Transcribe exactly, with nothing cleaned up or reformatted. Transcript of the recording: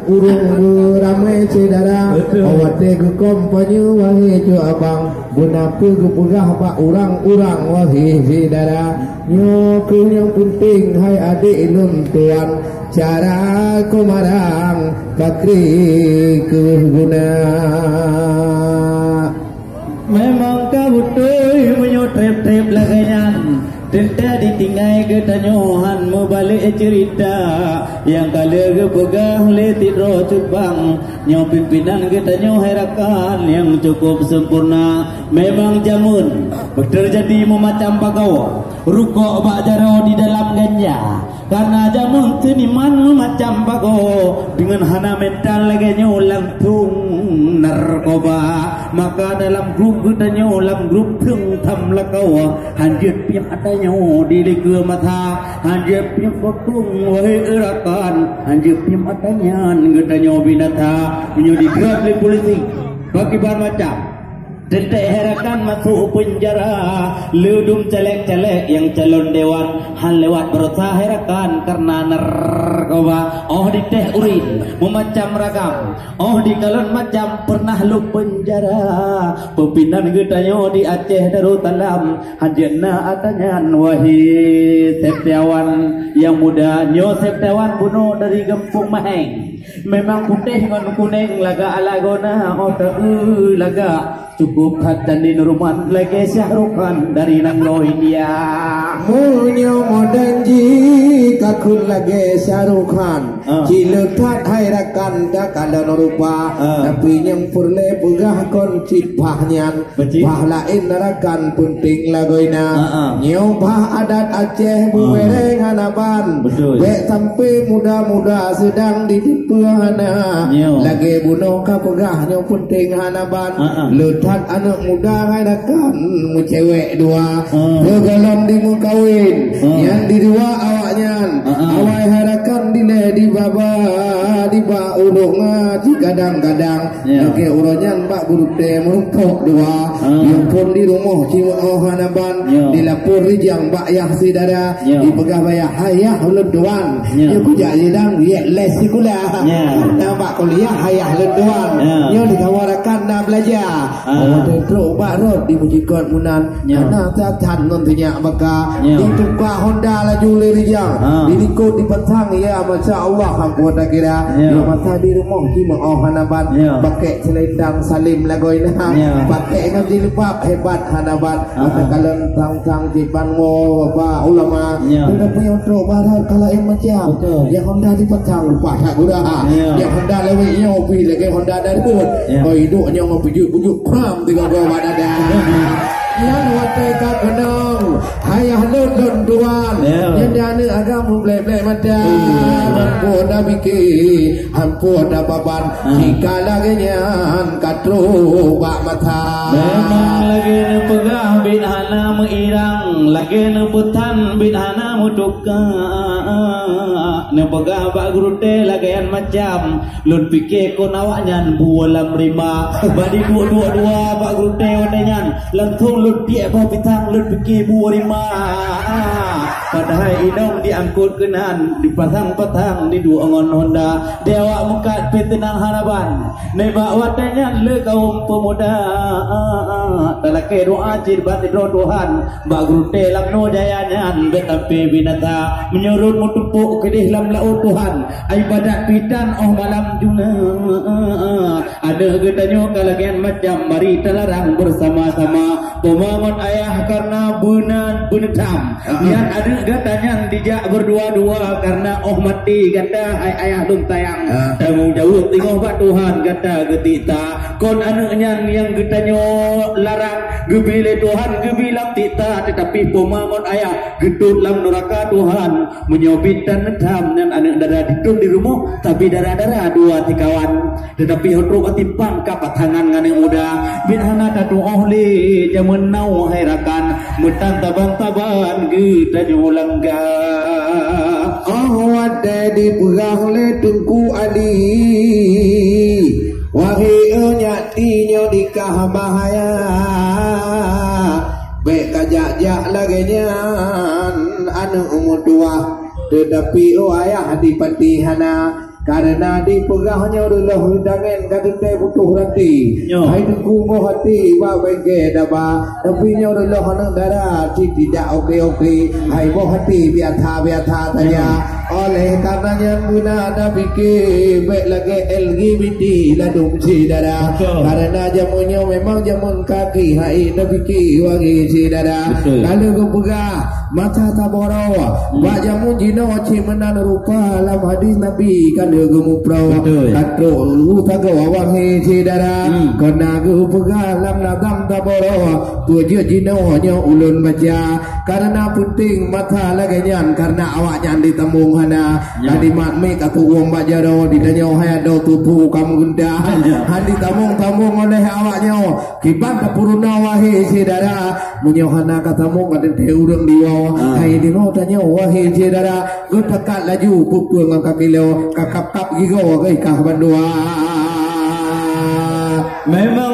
Ureueng ramé syedara, betul. Watée geukom pajoh wahé cut abang, beuna peue geupeugah bak urang-urang wahé syedara. Nyoe keuh nyang peunteng hai adék lôn tuan, cara kumarang pakri keuh guna. Memang ka beutôi meunyoe treb-treb lagée nyan, teuntée ditinggai geutanyoe han meubalek ceurita nyang ka lheueh geupeugah lé sidroe cut bang. Nyoe pimpinan geutanyoe hai rakan nyang cukup sempurna. Memang jameun teujadi meumacam bagoe, rukok bak jaroe di dalam ganja. Karena jameun seuniman meumacam bagoe, deungon hana mental lagée nyoe langsong narkoba. Maka dalam grup geutanyoe, lam grup teung tham lakoe, hanjeuet piep ata nyoe di likeu mata, hanjeuet piep bokong wahé rakan, hanjeuet piep ata nyan geutanyoe binasa. Meunyoe digrab lé polisi, pakiban macam. Teuntée hai rakan masuk penjara, leudum caleg-caleg nyang calon dewan, han lewat beurasa hai rakan karena narkoba. Oh ditéh urin meumacam ragam, oh dikalon macam pernah lom penjara. Pimpinan geutanyoe di Aceh Darussalam, hanjeuet na ata nyan wahé Septiawan nyang muda. Nyoe Septiawan bunoe dari gampông Maheng. Memang putéh ngon kunéng lagak ala gona, oh teu lagak. Cukup that Dandi Nurman lagée Shah Rukh Khan dari nanggroe India. Meunyoe modern jih ka kheun lagée Shah Rukh Khan, ah, ci le that hai rakan takalon rupa, ah, tapi nyang peureulée peugah kon cit bah nyan. Betul. Bah laén rakan peunteng lagoina. Ah, ah. Nyoe bah adat Aceh, ah, beubereng hana ban. Betul. Bék sampai muda-muda seudang diteupeu hana. Nyoe. Lagée bunoe ka peugah nyoe peunteng hana ban. Ah, ah. Le that aneuëk muda hai rakan meucewek dua. Ah. Beugohlom dimeukawen. Ah. Nyan di dua awaknyan. Ah, ah. Awai hai rakan dilée dibaba, diba ureuëng ngaji kadang-kadang. Ya. Lagée uroe nyan bak gurutée meurumpok dua. Ah. Nyang phon di rumoh cimeuoh hana ban. Ya. Dilapor rijang bak yah syedara. Ya. Dipeugah bak yah, "Hai yah ulôn tuan." Ya. Nyoe kujak sidang, yek les sikula. Ya. Na bak kuliah hai yah ulôn tuan. Ya. Nyoe digawa rakan na beulaja. Ah. Watée trok bak rot di meusikot meunan. Ya. Hana that-that ngon teunyak baka. Ya. Dituka honda laju lé rijang. Ah. Dilikot dipasang, ya, masya Allah, hampuh takira. Ya. Di masa di rumoh cimeuoh hana ban. Ya. Pakai selendang salem lagoina. Ya. Pakai ngon jilbab hebat hana ban. Ah. Masa kalon sang-sang jiban mo ba ulama. Ya. Tetapi untuk barat kalau yang macam. Betul. Ya honda dipasang lupa tak guna. Ya. Ya honda lewat nyopi lagi honda dari pun. Ya. Kau hidup nyopi bujuk-bujuk pram tiga gua pada dah. Nyan watée ka keunong, hai yah lôn lôn tuan. Ya. Nyan di aneuëk agam blé-blé mata. Hmm. Hampuh dah biki, hampuh dah baban. Hmm. Jika lagée nyan ka trok bak mata. Memang lagée neupeugah bit hana meuirang, lagée neupeutan bit hana meutuka. Neupeugah bak gurutée lagée nyan macam. Lôn pike kon awaknyan bue lam rima. Bak diduek-duek dua bak gurutée watée nyan, langsong lôn tiek boh pisang lôn pike bue rima. Padahai inong diangkot keunan, dipasang-pasang diduek ngon honda. Di awak meukat pih teunang hana ban. Nibak watée nyan le kawöm peumuda, talakée doa cit bak sidroe Tuhan. Bak gurutée lam noe jaya nyan bék sampai binasa. Meunyoe rot meutumpok keudeh lam laôt Tuhan. Ibadat pitan óh malam juna. Aneuëk geutanyoe ka lagée macam mari talarang beusama-sama. Poma ngon ayah karna beunan beuneutam. Nyan aneuëk gata nyan dijak beurdua-dua karna óh maté gata hai ayah lôn sayang. Tanggong jaweueb teungoh bak Tuhan gata geutikta. Kon aneuëk nyan nyang geutanyoe larang geubi lé Tuhan geubi lam tikta, teutapi poma ngon ayah geutot lam nuraka Tuhan. Meunyoe bit tan neutam nyan aneuëk dara ditot di rumoh, tapi dara-dara dua sikawan. Teutapi hotro batimpang ka pasangan ngon aneuëk muda, bit hana tatuoh lé jameun now hai rakan, meutan saban-saban geutanyoe langga. Óh watée dipeugah lé Teungku Ali, wahé nyak tinyoe dikah bahaya. Bék kajak-jak lagée nyan aneuëk meutuwah, teutapi oh ayah dipati hana. Karena dipeugah nyoe reuloh hidangan ka teuntèe putôh ranté. Nyoe. Hai teungku moh até bak bengke daba, tapi nyoe reuloh aneuk dara cit tidak oke-oke. Hai moh até biasa-biasa saja. Nyoe. Oleh karena nyan beuna tapike bèk lagèe L G B T ladôm syedara. Betul. Karena jameun nyoe memang jameun kaki hai tapike wahé syedara. Betul. Kalau geupeugah mata taboro. Hmm. Bak jameun jinoe cit meunan rupa lam hadis Nabi ka lheueh geumuproe. Betul. Ka trok u tagoe wahé syedara. Hmm. Keu na geupeugah lam nazam taboro. Peue jeuet jinoe nyoe ulôn baca. Karena peunteng mata lagèe nyan, karena awak nyan ditamong hana. Ya. Tadi mat mik ka tuwöm bak jaroe, ditanyoe hai adoe tupu kamoe geuntah. Ya. Han ditamong-tamong oleh awak nyoe. Kiban tapeurunoe wahé syedara, meunyoe hana ka tamong ka teuntèe ureueng diwoe. Ah. Hai deungoe tanyoe wahé syedara, geupeugah laju peue-peue ngon ka kilo, ka kap-kap gigoe geuh kah bandua. Memang